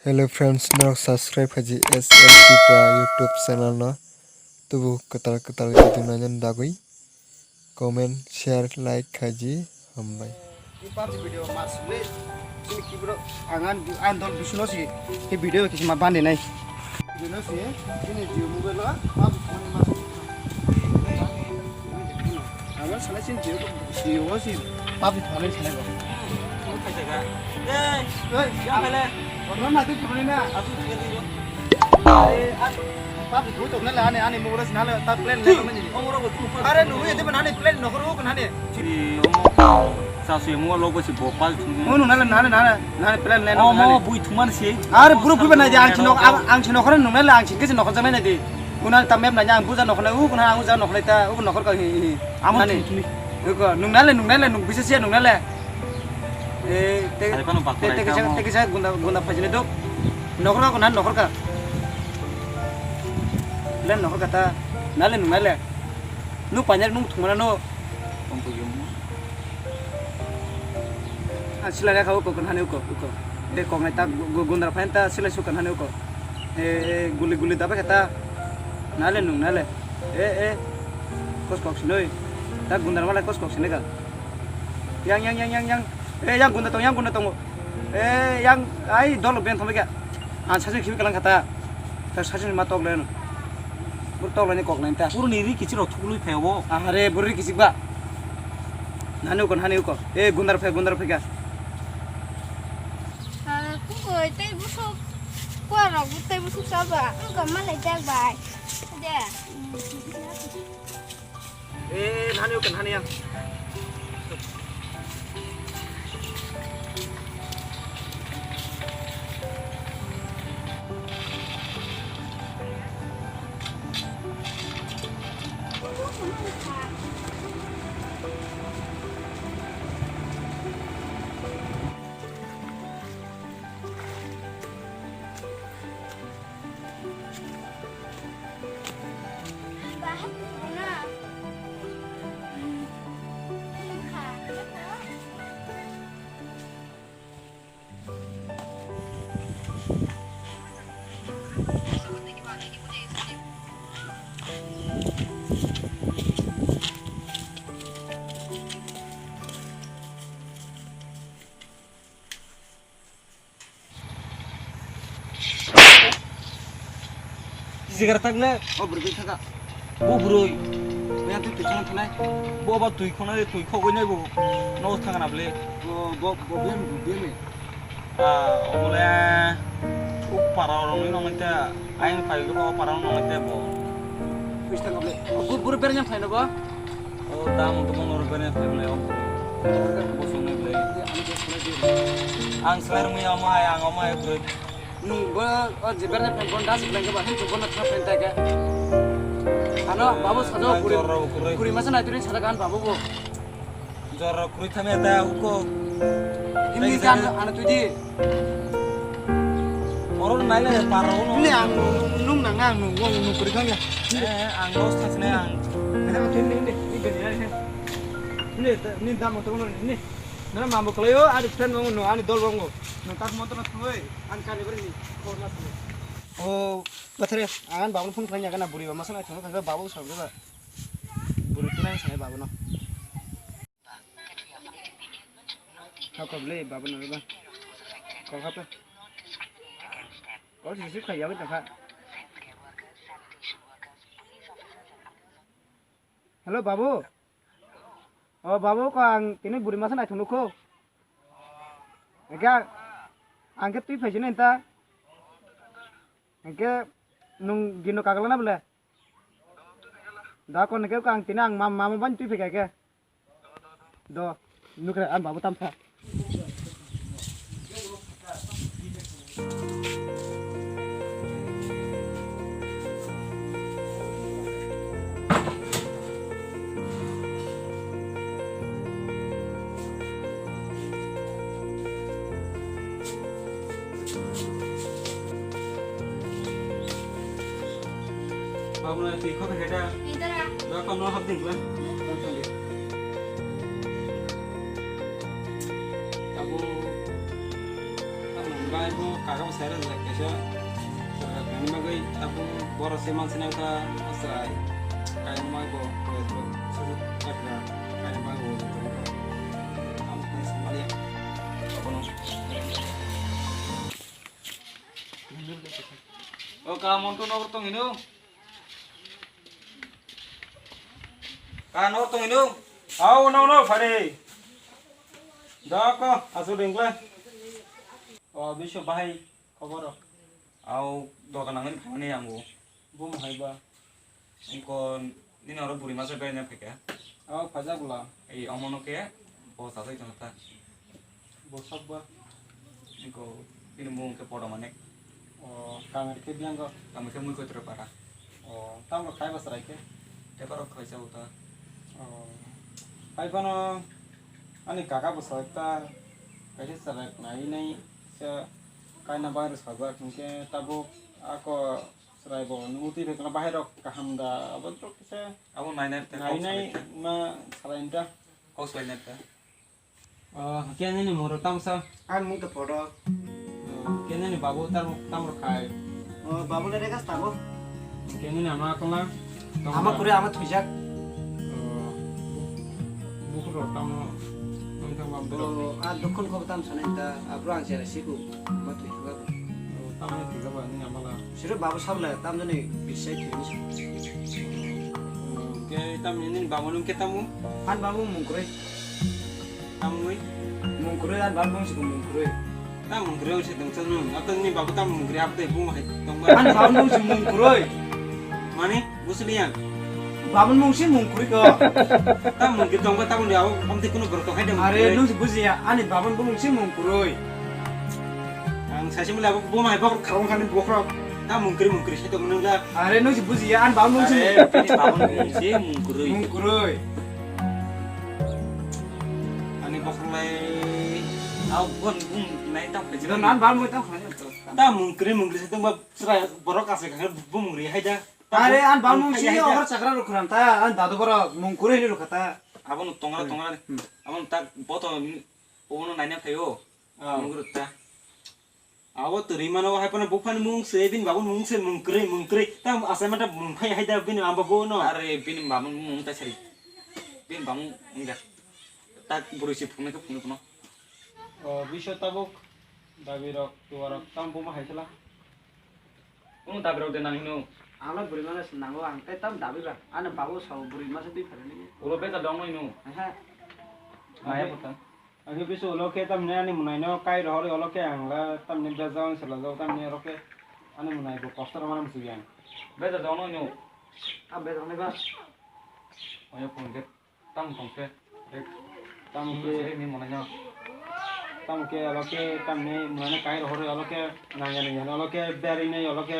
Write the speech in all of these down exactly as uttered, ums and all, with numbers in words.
Hello friends, norok subscribe khaji S L Tripura YouTube channel no. Tubu kwtal kwtal video nainani bagwi comment, share, like khaji, hambai. Ni PUBG video ma sile, sini kibro angan, an dol bisuno si, ke video kisi ma bande nai. Video si, sini jio mobile lo, PUBG phone ma. Abo salai sini jio, jio si, PUBG phone salai ba. Hey, ya hele. Ono na tu phone na. Atu tu tu. Are, PUBG tu to na la ani ani mobile na la ta plan le. Are, nung ye de nani plan nokhor ko nani. Sa su mo lo ko si bo pal thung. Mo nung nala nala nala nala plan le. Oh, mo bui thung man si. Ar buru bui bana ja ang chino ang chino khore nung nala ang chike chino khore jamai na di. Kuna ta map na ja ang buja nokhore u kuna ang buja nokhore ta u nokhor ka hi hi. Amo nani. Ko nung nala nung nala nung bisa sia nung nala. Eh, te te kisa te kisa gunda gunda phajine dok. Nokhor ka kuna nokhor ka. Plan nokhor ka ta. Nala nung nala. Nu panjak nung thung mana no. Ah, sila ya kau kok nani uko uko. De kok nai ta gundar phain ta sila suka nani uko. Eh, guli guli dabe kata. Nale nung nale. Eh, eh. Kos kok sinoi. Ta gundar mala kos kok sinega. Yang yang yang yang yang. Eh, yang gunda tong yang gunda tong. Eh, yang ai dolo ben thomega. An sasin khibi kalang kata. Ta sasin ma tok leno. Bur tok leni kok lenta. Bur ni ri kichiro thuklui phai obo. Are bur ri kichik ba. Nani uko nani uko. Eh, gundar phai gundar phai ga. Ah, kukoi tei busuk. Kuarok tei busuk saba. Uko malai jak bai. De. Eh, nani uko nani yang. Jigar tak le. O bwrwi thaka. Bo bwrwi. Bo yang twi twi khana thanai. Bo ba twi khona de twi khogoi nai bo. No thangna ble. Bo bo bo bem bem. Ah, omole. U para rong ni nong ta. Ain phai go para rong nong ta bo. Twista kable. Bo bwrwi bernya phai no bo. O dam to mon ro bernya phai le. Bo song nai ble. Ang sar mi ama ang ama bwrwi. Nung bo o je berne pen bon das blank ba hin chubon na thap pen ta ga. Ano babu sajo kuri kuri masa na turin sada kan babu bo. Jor kuri thame ta uko. Ini kan ano tu di. Oro nai le paro no. Ini ang nung nang ang nung wong nung kuri kan ya. Eh ang los thas ne ang. Ini ini ini ini ini. Ini ini dam to ini. Nana mambo kalayo ani friend wong no ani dol wong. Nung tak motor na thoi. Ang kali beri ni, khorna sini. O, bathare, ang babun phone khlai nyaga na buri ba, masa nai thangna kha babu sab ba. Buri tunai sai babu no. Kha kha ble babu no ba. Kol kha pe. Kol sisi kha yawi ta kha. Hello babu. O babu ko ang tini buri masa nai thung nukho. Ega ang ke twi phaisini ta. Hingke nung gino kagla na bole? Da kon hingke ang tini ang mam mama ban twi phika ke. Do nukre ang babu tam kha. Babu na twi khok heda. Idara. Da kom no hap ding la. Abu. Bai bo. Kaka bo sai rwjak kaisa, chwrai kainwi bagwi tabuk borok se mansinai wngkha, o chwrai kainwi bagwi bo, bo, bo, kainwi bagwi bo, bo, bo, tamo khe samaliya. Abono. O ka monto nokro tong hino? Ka nokro tong hino? Ao, no, no, phari. Dako, asu dingkle. O, bisu bahai. Khobor rok? Ao doga nangmani phaimani ang bo. Bum hai ba? Ingko nini oro buri masa beraina phaikha. Ao phaijak bwla. Ei omo no khe bo sasai tong ta. Bo sok ba? Ingko bini mung khe Podo Manik. O, kamar khe biyang go? Kamar khe Mui Koitro para. O, tamo khai ba chwrai khe? Tei borok khaisa uta. O, hai phano ani kaka bwsa ekta kaisa chwrai nai nai sa kaina bagwi rwsajak, hinkhe tabuk ako chwrai bo nungwi twi phaikhe bahai rok kaham da, abo rok kisa abo nainai ta, nainai kok salai ta. Ma salai ta. Kok salai ta. O, khe nini moro tamsa? Ang mung to Podo. O, khe nini babu tar-, tamro khai? O, babu le regas tabo. Khe nini ama kola? Ama kore ama thwijak. O, bukur rok tamo, tamo thang bam berok. O, a dukhun ko tam sanai ta, abro ang jera siku, ama thwijak. O, tamo thwijak ba nini ama la. Siro babu sabla tam jani bisai thwijak. O, khe tam nini babu nung khe tamo? An babu mung kore. Tamwi? Mungkroi, ani bal mungsi ko mungkroi. Ta mungkroi se tong chang nung. Ato ni babu ta mungkroi abdai bung hai tong ba. Ani bal mungsi mungkroi. Mani, busli yang. Babun mungsi mungkroi ko. Ta mungkroi tong ba ta mungkroi abo amte kuno borok tong hai da. Are nung bujiya, ani babun mungsi mungkroi. Ang saisi mula abo bung hai bok khawang khani bok rok. Ta mungkroi mungkroi se tong nung la. Are nung bujiya, ani babun mungsi. Are, bini babun mungsi mungkroi. Mungkroi. Ani bokhorok lai, au bon bung nai ta phai jira. Nan bal moi ta phai. Ta mungkri mungkri se tong ba chwrai borok ase kha bung ri hai da. Are an bal mung si ohor chakra rok khran ta, an dadu borok mungkri ni rok ta. Abo no tongra tongra. Abo no ta boto obono naina phaio. Mungkri ta. Abo twrwi mano, hai phano buphani mung se, bini babuni mung se, mung kwrwi, mung kwrwi. Ta asai mata mung phai hai da bini amba bo no. Are bini babuni mung ta sari. Bini babuni mung da. Ta bwrwi se phunukhe phunukno. O, biso tabuk dabi rok, tuwa rok, tam buma hai sala. Kunu dabi rok de nang hino. Ang no bwrwi mano se nango, ang tai tam dabi ba. Ano babu sao bwrwi masa twi phari ni. Ulo beta dong no hino. Aha. Maya butang. Ang khe bisu ulo khe tamni ani mwnaino kai rohorwi ulo khe ang la tamni bejak wng swlajak tamni oro khe ani mwnai bo kosto rwmani muchungya. Bejak jagano hino. A bejak nai ba. Oya phone khe tamo tong khe. Tamo khe ni mwnaino. Tamo khe ulo khe tamni mwnaino kai rohorwi ulo khe nangya nangya ulo khe berwi nai ulo khe.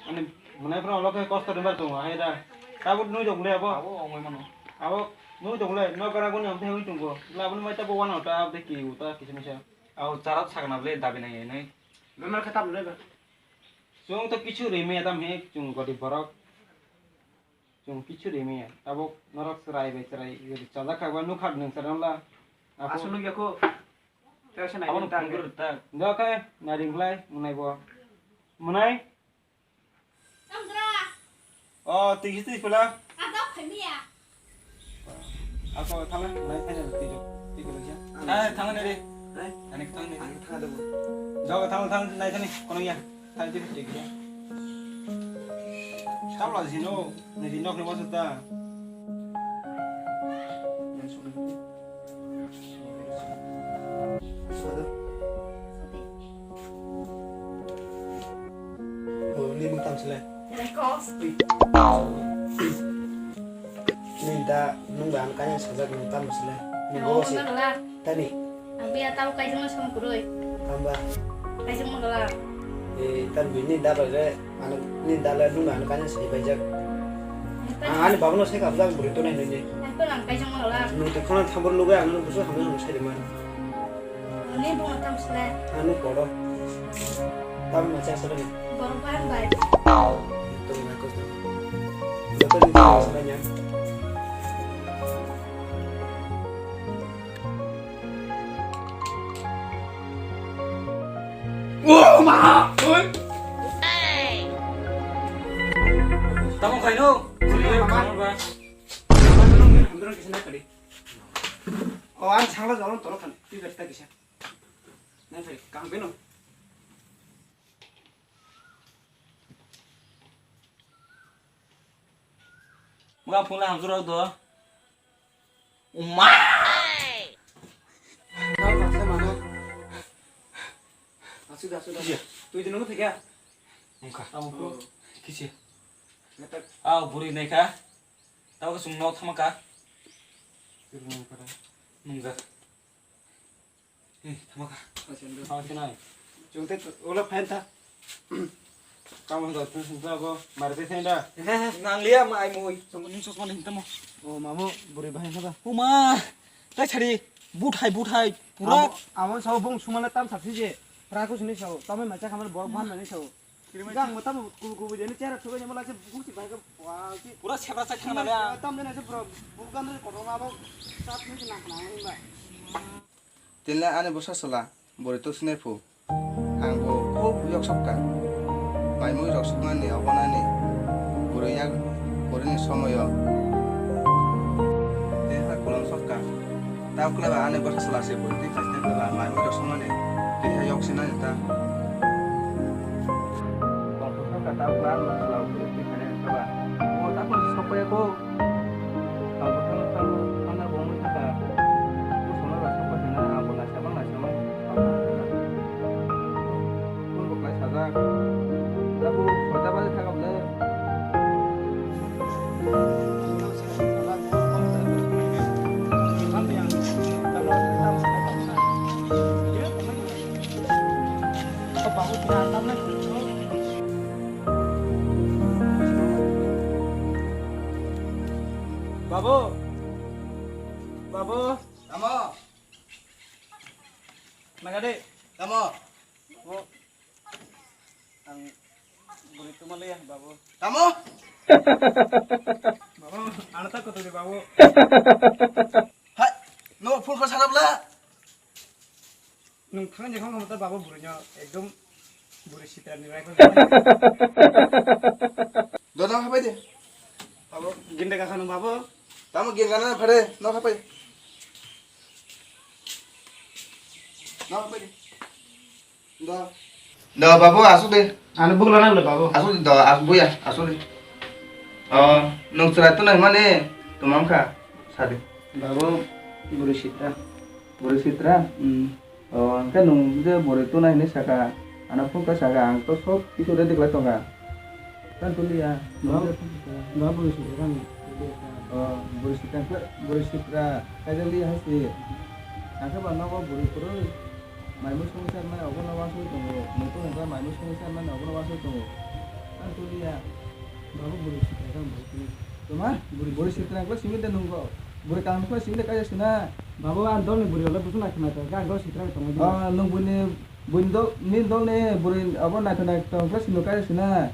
Ani mwnai phano ulo khe kosto rimbar tongo hai da. Tabuk nui jok le abo. Abo ongoi mano. Abo nui jok le no gara goni amte hui tongo. Le aboni mai tabo wana ta abde ki uta kisi misa. Abo charap sakna le dabi nang nai. Bemar khe tabuk le ba. Chung to kichu rimi adam he chung godi borok. Chung kichu rimi abo norok chwrai bai chwrai chajak kha ba nukha nung chwrai la. Aswk nukya kho. Tei se nai ta. Abo ta. Nda khe nai ring lai mwnai bo. Mwnai? Tamgra. O, tiki tiki pula. Ada khamia. Ako thala nai thani tiki tiki pula. Nai thangni re. Nai. Ani thangni. Ani thangni. Jaga thang thang nai thani kono ya. Thani tiki tiki ya. Tamla jino, ni nok ni wasa ta. Ni mung tam sile. Lekos. Ni da nung ba ang kanya sajak nung tam sile. Ni bo si. Tani. Ang biya tau kaijang ma song kuroi. Tamba. Kaijang ma gala. Eh, tan bini da ba le. Ano ni dala nung ano kanya sai bai jak. Ang ani babono sai kabjak bwrwi tonai nini. Ang to nang kaijang ma la. Nung to khona thambor lugai ang nung busu hamya nung sai man. Ni bo tam sle. Ano kodo. Tam ma cha sle. Borok ban bai. To na ko. Joto ni sle nya. Tamo khaino? Mama. O, ang sangla jolong toro thani. Twi bai ta kisa. Nang thai, kang beno. Mula phung la hamsuk rok do. Uma. Tao baksa mano. Asu da, asu da. Kisa? Twi dino thikya? Wngkha. Tamo ko. Oh. Kisa? Ngatak. Aw, buri naikha. Tao ka sung nok thama ka. Kisa nungkha da? Nungkha. Eh, thamaka. Thamaka sinai. Chwng tei ola phain tha. Tamo da tu sung tha bo, mar tei thain da. Nang liya ma ai mui. Chwng ni chosma ni tamo. O mamo, buri bahai tha da. Uma, tai sari, buthai, buthai, pura. Amo, amo sao bung sumana tam saksi je. Pra ko sini sao, tamo macha khamar bok ban nani sao. Gang mo tamo ku ku jeni chera thuga nyamala se busi bai ka wa si. Pura sebra sai thang na le. Tam jena se pura bukan re kotor ma bo. Sat ni na na ba. Tinle ani bwsa chwla bwrwi tuk sinai phu. Ang bo khub yoksok kha. Maimui rok sukmani obo nani bwrwi yak kwrwini somoio. Tei ha kolom sok kha. Tabuk khlai ba ani bwsa chwla se bwrwi twi khaisni khlai ba maimui rok sukmani twi ha yok sinani ta. Tongthok sok kha tabuk khlai ani bwsa chwla bwrwi twi khainani khlai ba. Bo tabuk sok pai ya kho. Tamo tamo tamo tamo bo wngwi thangkha. Bo songno rwchapma hwnwi ang bo naisabang naisabang tamo thangkha. Phone bo khlai sajak. Tabuk soita baje thangkha bwle. Babu. Babu. Tamo. Nagade. Tamo. Babu. Ang buri tumaliya, babu. Tamo. Babu, ano ta kotori, babu. Hai, no phone ko sarap la. Nwng thangni hwnkhai ta babo bwrwino ekdom bwrwi sitrani rifle. Do, no hapai de. Babo, ginde kakha nwng babo. Tamo ginde kana phare, no hapai. No hapai de. Do. Do, babo, asuk de. Ano bugla na bole babo. Asuk de, do, asuk buya, asuk de. Oh, nwng chwrai tu nai mane, tumang kha, sadi. Babo, bwrwi sitra. Bwrwi sitra? Hmm. O, hwnkhe nwng je bwrwi tuna hinwi saka, ano phone kha saka, ang to sob kisu ready khlai tongkha. Kan tuliya, nwng je phone kha. Ba bwrwi sitra kan. O, bwrwi sitra, bwrwi sitra, kaijak liya hai se. Ang khe ba nogo bwrwi kwrwi, mai mui songwi sanmani obono uansugwi tongo, muitu hwnkhe mai mui songwi sanmani obono uansugwi tongo. Kan tuliya. Babu bwrwi sitra kan bwrwi twi. Toma? Bwrwi, bwrwi sitra khe simi de nunggo. Bwrwi kaham khe simi de kaisa sina. Babu, ang dolni bwrwi rokle buchung nai khna to, ang dol sitra tongo. Ah, nung buini, buini dol, nini dolni bwrwi abo naithok naithok tong khe sini kaisa sina.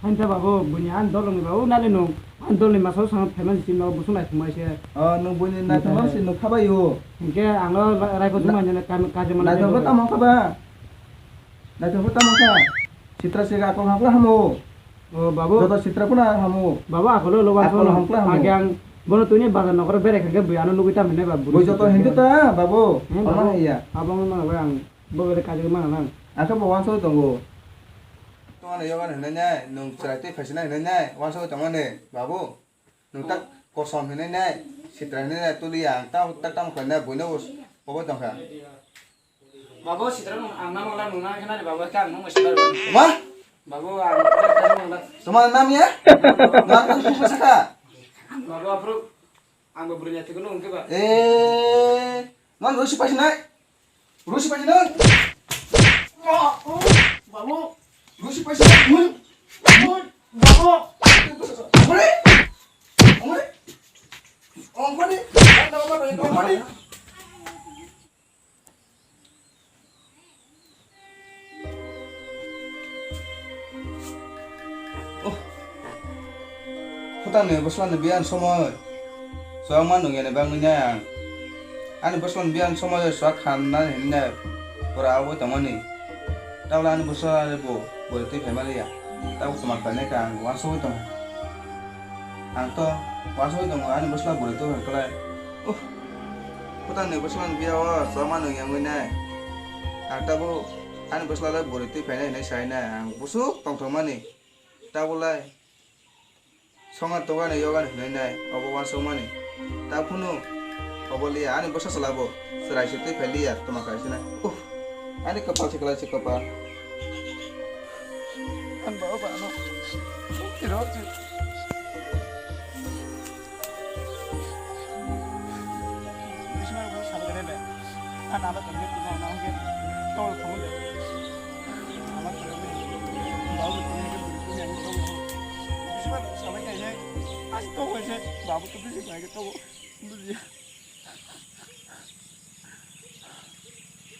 Hain ta babu, buini ang dolni babu, nani nung, ang dolni masa o sano phaimani sini no buchung nai khna se. Ah, nung buini naithok naithok sini khabai o. Hinkhe ang no raiko juma jana kam kaje mana. Naithok tamo khaba. Naithok tamo kha. Sitra se akol hakla hamo. O, babu. Joto sitra kuna hamu. Babu, akolo lo wansuk. Akolo hongkla hamu. Age ang bono tuni bazar nokro berai kha khe bui ano nugui tam hinai ba bui. Bui joto hindu ta, babu. He, ama babu. Iya. Abo ang mana bai ang bo bere kaji mana nang. Asa bo wansuk tongo. Tongani yoga hinai nai, nung chwrai tei phaisina hinai nai, wansuk tongmani, babu. Nung tak kosom hinai nai, sitra hinai nai, tuli ang tak tak tam khlai nai, buino bo bo tongkha. Babu, sitra nung ang nang wala nung nang khe nari babu, khe ang nung sitra. Ma? Babu, ang nang wala. Tuma nam ya? Nam nam tu pasaka. Babu, apru ang babu nya tiku nung ke ba. Eh, non rusi pasinai. Rusi pasinai. Babu. Rusi pasinai. Mun. Mun. Babu. Omre. Omre. Omre. Omre. Oh. Khotangni bwswlani biyang somoi. Chuwak ma nungya ni bagwi nai ang. Ani bwswlani biyang somoi chuwak khanna hinwi nai. Pura aboi tongmani. Tabla ani bwsla bo bwrwi twi phaima liya. Tabuk tuma khlainai kha ang uansugwi tongo. Ang to uansugwi tongo ani bwsla bwrwi twi phaikhlai. Uff. Kwtal ni bwsla ni biya o chama nung yangwi nai. Ang tabuk ani bwsla le bwrwi twi phainai hinwi sai nai. Ang busuk tongthokmani. Tabulai. Songa togani yogani hinwi nai, obo uansukmani. Ta phunu, obo liya, ani bwsa chwla bo, chwrai se twi phai liya, tuma kaisa nai. Uff, ani kwpal se kwlai se kwpal. Ani baba ba ano, tiro se. Bismillah, bu sabar kare be. Ana ba tongge tuma na hongge, tol khong de. Ama kare be. Babu tongge tuma na hongge, tol khong. Bismillah, sabar kare. As to hoise, babu to bisi kare to. Buji.